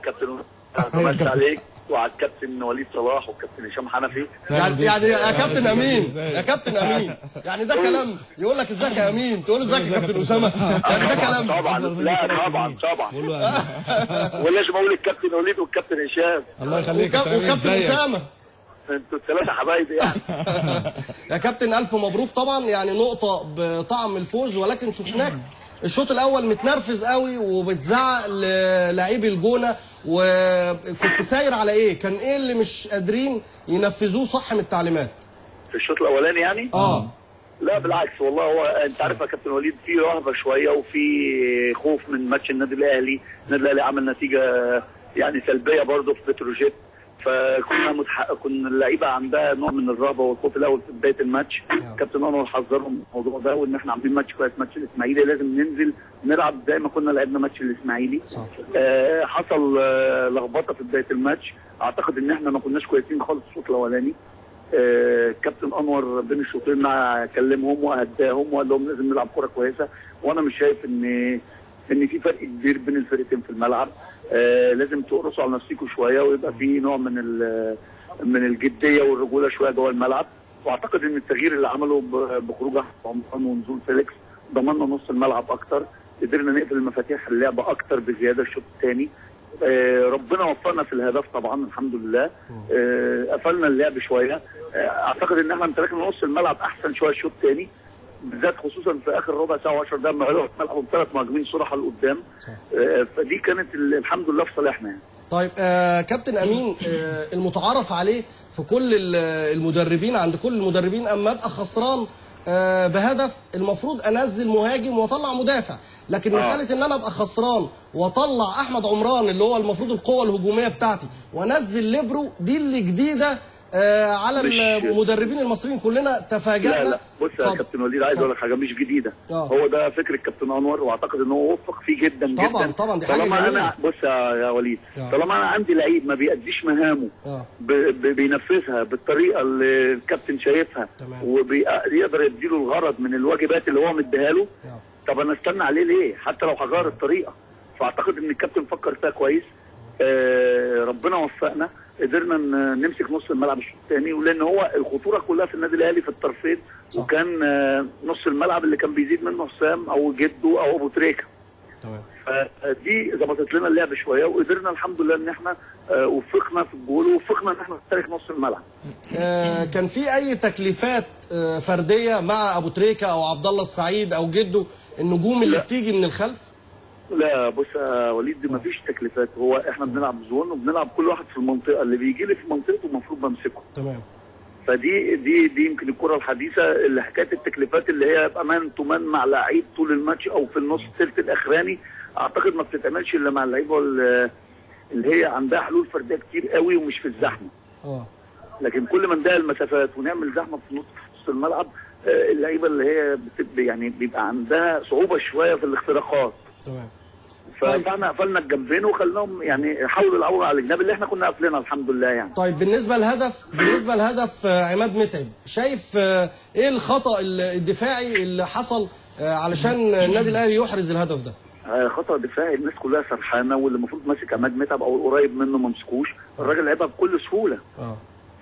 كابتن مسا عليك وعلى الكابتن وليد صلاح والكابتن هشام حنفي. يعني يا كابتن امين، يا كابتن امين، يعني ده كلام يقول لك ازيك يا امين تقول له ازيك يا كابتن اسامة؟ يعني ده كلام؟ طبعا، لا طبعا طبعا، ولازم اقول الكابتن وليد والكابتن هشام. الله يخليك. وكابتن اسامة، انتوا الثلاثة حبايبي يعني. يا كابتن الف مبروك طبعا، يعني نقطة بطعم الفوز، ولكن شفناك الشوط الاول متنرفز قوي وبتزعق للاعبي الجونه، وكنت ساير على ايه؟ كان ايه اللي مش قادرين ينفذوه صح من التعليمات؟ في الشوط الاولاني يعني؟ لا بالعكس والله، هو انت عارف يا كابتن وليد في رهبة شوية وفي خوف من ماتش النادي الاهلي، النادي الاهلي عمل نتيجة يعني سلبية برضه في بتروجيت، فكنا كنا اللعيبة عندها نوع من الرهبة والخوف الاول في بداية الماتش. كابتن انور حذرهم من الموضوع ده، وان احنا عاملين ماتش كويس، ماتش الاسماعيلي لازم ننزل نلعب زي ما كنا لعبنا ماتش الاسماعيلي. حصل لخبطة في بداية الماتش، اعتقد ان احنا ما كناش كويسين خالص الشوط الاولاني. كابتن انور بين الشوطين كلمهم وهداهم وقال لهم لازم نلعب كورة كويسة، وانا مش شايف ان في فرق كبير بين الفرقتين في الملعب. لازم تقرصوا على نفسكم شوية ويبقى في نوع من الجدية والرجوله شوية جوه الملعب. واعتقد ان التغيير اللي عمله بخروج احمد عمران ونزول فيليكس ضمننا نص الملعب اكتر، قدرنا نقفل المفاتيح اللعب اكتر بزيادة الشوط الثاني. ربنا وفقنا في الهدف طبعا الحمد لله. قفلنا اللعب شوية، اعتقد ان احنا امتلكنا نص الملعب احسن شوية الشوط الثاني، بالذات خصوصا في اخر ربع ساعة و10 دقائق لما ملعبوا ثلاث مهاجمين صراحة لقدام. فدي كانت الحمد لله في صالحنا يعني. طيب كابتن امين، المتعارف عليه في كل المدربين، عند كل المدربين، اما ابقى خسران بهدف المفروض انزل مهاجم واطلع مدافع، لكن مسالة ان انا ابقى خسران واطلع احمد عمران اللي هو المفروض القوة الهجومية بتاعتي وانزل ليبرو، دي اللي جديدة على المدربين المصريين، كلنا تفاجئنا. لا لا بص يا كابتن وليد، عايز اقول لك حاجة مش جديدة. هو ده فكر الكابتن انور، واعتقد ان هو وفق فيه جدا طبعا جدا طبعا، دي حاجة جميلة. انا بص يا وليد، طالما انا عندي لعيب ما بيأديش مهامه بينفذها بالطريقة اللي الكابتن شايفها وبيقدر يديله الغرض من الواجبات اللي هو مديها له، طب انا استنى عليه ليه؟ حتى لو هغير الطريقة. فاعتقد ان الكابتن فكر فيها كويس. ربنا وفقنا، قدرنا نمسك نص الملعب الشوط الثاني، ولان هو الخطورة كلها في النادي الاهلي في الطرفين، وكان نص الملعب اللي كان بيزيد منه حسام او جده او ابو تريكه. تمام. فدي ظبطت لنا اللعب شوية، وقدرنا الحمد لله ان احنا وفقنا في الجول، ووفقنا ان احنا نخترق نص الملعب. كان في اي تكليفات فردية مع ابو تريكه او عبد الله السعيد او جده، النجوم اللي بتيجي من الخلف؟ لا بص يا وليد، دي مفيش تكليفات، هو احنا بنلعب zone وبنلعب كل واحد في المنطقة، اللي بيجي لي في منطقته المفروض بمسكه. تمام. فدي دي دي يمكن الكره الحديثة اللي حكاية التكليفات اللي هي يبقى man to man مع لعيب طول الماتش او في النص الثلث الاخراني، اعتقد ما بتتعملش الا مع اللعيبة اللي هي عندها حلول فردية كتير قوي ومش في الزحمة. لكن كل ما نضيق المسافات ونعمل زحمة في نص الملعب، اللعيبة اللي هي يعني بيبقى عندها صعوبة شوية في الاختراقات. تمام. فاحنا قفلنا الجنبين وخلناهم يعني حاولوا يلعبوا على الجناب اللي احنا كنا قافلينها الحمد لله يعني. طيب بالنسبة لهدف عماد متعب، شايف ايه الخطأ الدفاعي اللي حصل علشان النادي الاهلي يحرز الهدف ده؟ خطأ دفاعي، الناس كلها سرحانه، واللي المفروض ماسك عماد متعب او قريب منه ما مسكوش، الراجل لعبها بكل سهولة.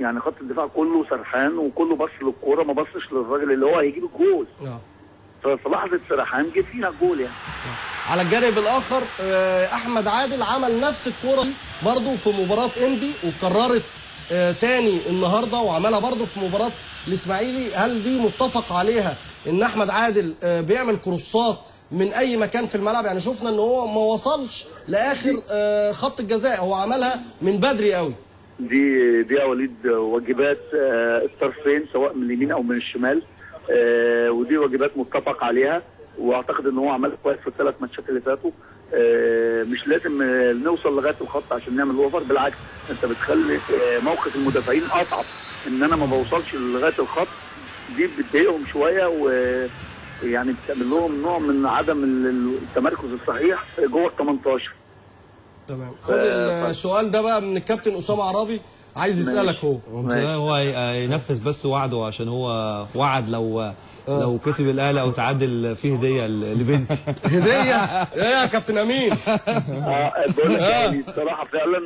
يعني خط الدفاع كله سرحان وكله بص للكورة، ما بصش للراجل اللي هو هيجيب الجول. ففي لحظة سرحان جه فينا الجول يعني. على الجانب الاخر احمد عادل عمل نفس الكورة دي برضه في مباراة انبي، وكررت تاني النهارده وعملها برضه في مباراة الاسماعيلي. هل دي متفق عليها ان احمد عادل بيعمل كروسات من اي مكان في الملعب؟ يعني شفنا ان هو ما وصلش لاخر خط الجزاء، هو عملها من بدري قوي. دي يا وليد واجبات الطرفين سواء من اليمين او من الشمال، ودي واجبات متفق عليها، واعتقد ان هو عمل كويس في الثلاث ماتشات اللي فاتوا. مش لازم نوصل لغاية الخط عشان نعمل over، بالعكس انت بتخلي موقف المدافعين اصعب، ان انا ما بوصلش لغاية الخط دي بتضايقهم شوية، ويعني بتعمل لهم نوع من عدم التمركز الصحيح جوه ال 18. تمام. خد السؤال ده بقى من الكابتن اسامة عرابي، عايز يسالك هو. هو ينفذ بس وعده، عشان هو وعد لو كسب الاهلي او تعادل فيه هديه لبنتي. هديه؟ ايه يا كابتن امين؟ بقول لك يعني بصراحة فعلا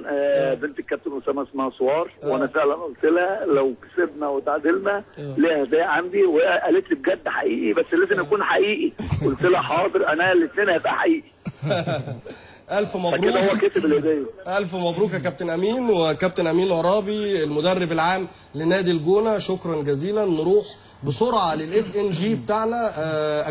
بنت الكابتن اسامة اسمها سوار، وانا فعلا قلت لها لو كسبنا وتعادلنا ليها هديه عندي، وقالت لي بجد حقيقي بس لازم يكون حقيقي، قلت لها حاضر انا الاثنين هيبقى حقيقي. ألف مبروك. هو كسب الهدية. ألف مبروك يا كابتن أمين، وكابتن أمين عرابي المدرب العام لنادي الجونة، شكرا جزيلا. نروح بسرعة لل SNG بتاعنا.